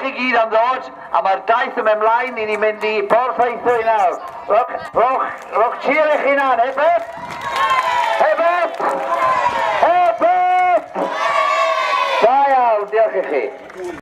chi gyd am ddod, a mae'r daith yn mynd mlaen, i ni'n mynd i Porthaethwy nawr. Rhowch, rhowch, rhowch cheer eich hunan, hip hip! Hip hip! Hip hip! Da iawn, diolch i chi.